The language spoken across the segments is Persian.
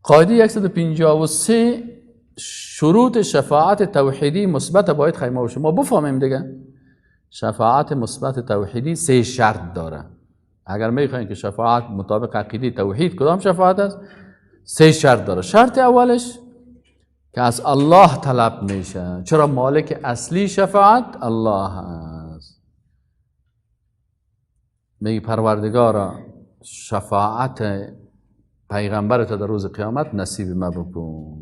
قاعده 153 شروط شفاعت توحیدی مثبت باید خیمه و شما بفهمیم دیگه. شفاعت مثبت توحیدی 3 شرط داره. اگر میخواین که شفاعت مطابق عقیده توحید کدام شفاعت است، 3 شرط داره. شرط اولش که از الله طلب میشه. چرا؟ مالک اصلی شفاعت الله است. میگه پروردگارا شفاعت پیغمبر تا در روز قیامت نصیب ما بکن.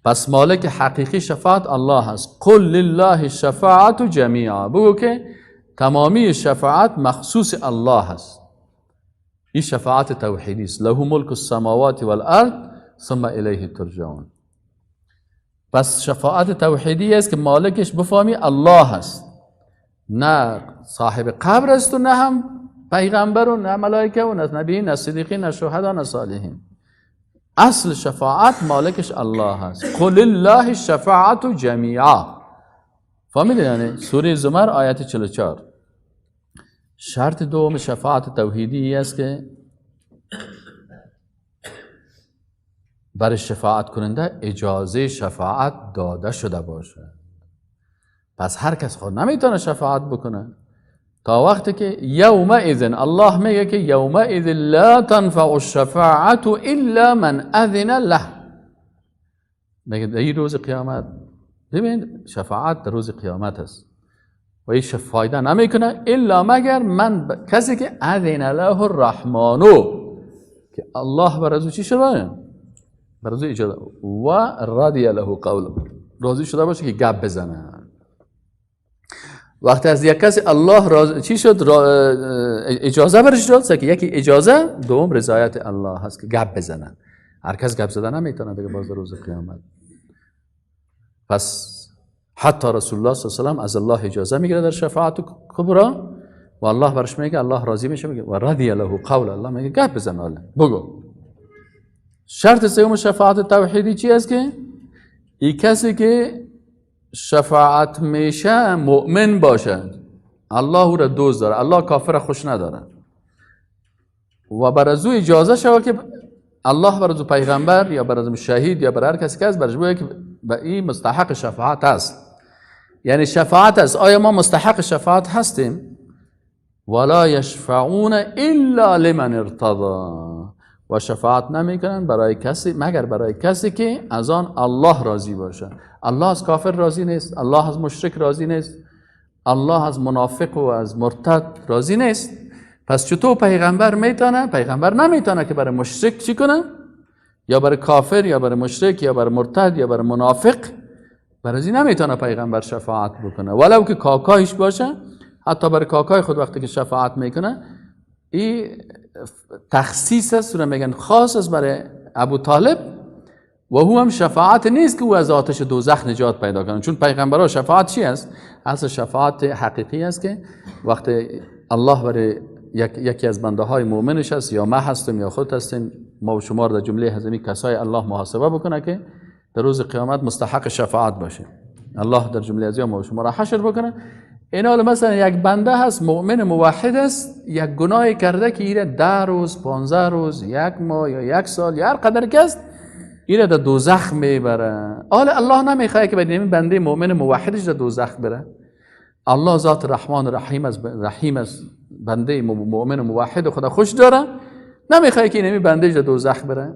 پس مالک حقیقی شفاعت الله است. قل لله الشفاعت جمیعا، بگو که تمامی شفاعت مخصوص الله است. این شفاعت توحیدی است. له ملک السماوات والارض ثم الیه ترجعون. پس شفاعت توحیدی است که مالکش بفهمی الله است، نه صاحب قبر است و نه هم پیغمبر و نه ملائکه و نه نبی، نه صدیقین، نه شهدا، نه صالحین. اصل شفاعت مالکش الله است. قل الله الشفاعت جمیعا. فهمیدید؟ یعنی سوره زمر آیت 44. شرط دوم شفاعت توحیدی است که برای شفاعت کننده اجازه شفاعت داده شده باشه. پس هر کس خود نمیتونه شفاعت بکنه تا وقتی که یومئذ، الله میگه که یومئذ لا تنفع الشفاعت الا من اذن له. میگه در روز قیامت، ببین شفاعت در روز قیامت است و این فایده نمیکنه الا مگر من کسی که اذن له الرحمنو، که الله بر از او چی شده؟ بر از او اجازه و رضی له قوله، راضی شده باشه که گپ بزنه. وقتی از یک کسی الله راضی چی شد؟ اجازه برش داد که یکی اجازه، دوم رضایت الله هست که گپ بزنن. هر کس گپ زدن نمیتونه دیگه باز در روز قیامت. پس حتی رسول الله صلی الله علیه و سلم از الله اجازه میگیره در شفاعت کبرا و الله برش میگه، الله راضی میشه، میگه و رضی له قول، الله میگه گپ بزن، حالا بگو. شرط سوم شفاعت توحیدی چی است؟ که ای کسی که شفاعت میشه مؤمن باشد، الله او را دوست داره، الله کافر خوش نداره و بر از او اجازه شود که الله بر از او پیغمبر یا بر از او شهید یا بر هر کسی که است برش بگه که به این مستحق شفاعت است. یعنی شفاعت است. آیا ما مستحق شفاعت هستیم؟ ولا یشفعون الا لمن ارتضی، و شفاعت نمیکنن برای کسی مگر برای کسی که از آن الله راضی باشه. الله از کافر راضی نیست، الله از مشرک راضی نیست، الله از منافق و از مرتد راضی نیست. پس چطور پیغمبر میتونه؟ پیغمبر نمیتونه که برای مشرک چی کنه؟ یا برای کافر یا برای مشرک یا برای مرتد یا برای منافق، برای این نمیتونه پیغمبر شفاعت بکنه، ولو که کاکایش باشه. حتی برای کاکای خود وقتی که شفاعت میکنه، این تخصیص است، رو میگن خاص است برای ابو طالب و او هم شفاعت نیست که او از آتش دوزخ نجات پیدا کنه. چون پیغمبرها شفاعت چی است؟ اصل شفاعت حقیقی است که وقتی الله برای یکی از بنده های مؤمنش است، یا ما هستیم یا خود هستیم، ما و شما رو در جمله هزمی کسای الله محاسبه بکنه که در روز قیامت مستحق شفاعت باشه. الله در جمله از ما و شما را حشر بکنه. اینا مثلا یک بنده هست مؤمن موحد است، یک گناهی کرده که ایره 10 روز، 15 روز، یک ماه یا یک سال یا هر قدر که است ایره در دوزخ میبره. حالا الله نمیخواد که به این بنده مؤمن موحدش در دوزخ بره. الله ذات رحمان رحیم است، رحیم است، بنده مؤمن موحد خدا خوش داره، نمیخواد که این بنده در دوزخ بره.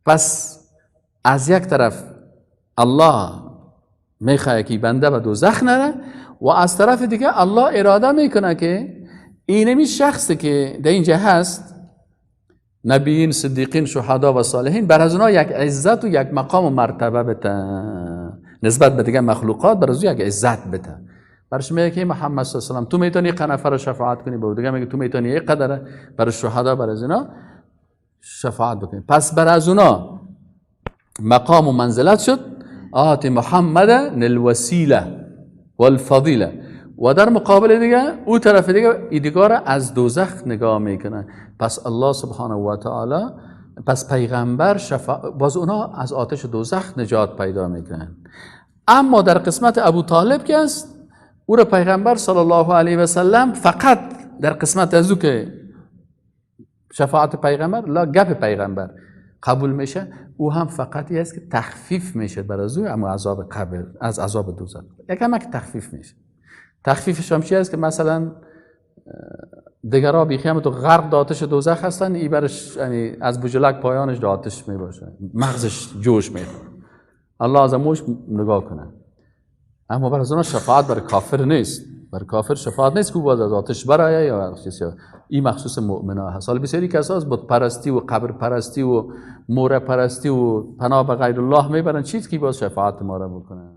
پس از یک طرف الله میخواد که بنده به دوزخ نره و از طرف دیگه الله اراده میکنه که اینمی شخصی که در اینجا هست، نبیین، صدیقین، شهدا و صالحین، بر از اونها یک عزت و یک مقام و مرتبه بده نسبت به دیگه مخلوقات، بر از یک عزت بده. برش میگه که محمد صلی الله علیه و سلم تو میتونی قنفر رو شفاعت کنی، به دیگه میگه تو میتونی یک قدره برای شهدا، بر از اینا شفاعت بکنی. پس بر از اونا مقام و منزلت شد آت محمد الوسیله والفضیله، و در مقابل دیگه او طرف دیگه ایدگار از دوزخ نگاه میکنه. پس الله سبحانه و تعالی، پس پیغمبر باز اونا از آتش دوزخ نجات پیدا میکنن. اما در قسمت ابو طالب که است، او را پیغمبر صلی الله علیه و سلم فقط در قسمت از او که شفاعت پیغمبر، لا گپ پیغمبر، قبول میشه، او هم فقط است که تخفیف میشه بر از او، اما عذاب قبر از عذاب دوزخ یکم که تخفیف میشه. تخفیفش هم چی است که مثلا دیگرها بیخی هم تو غرق در آتش دوزخ هستن، ای برش یعنی از بجلک پایانش در آتش میباشه، مغزش جوش میخوره، الله از اموش نگاه کنه. اما بر از اونها شفاعت بر کافر نیست، بر کافر شفاعت نیست که باز از آتش برایه یا چیزی. این مخصوص مؤمنا هست. حالا بسیاری کسا از بت پرستی و قبر پرستی و موره پرستی و پناه به غیر الله میبرن، چیز که باز شفاعت ما را بکنه.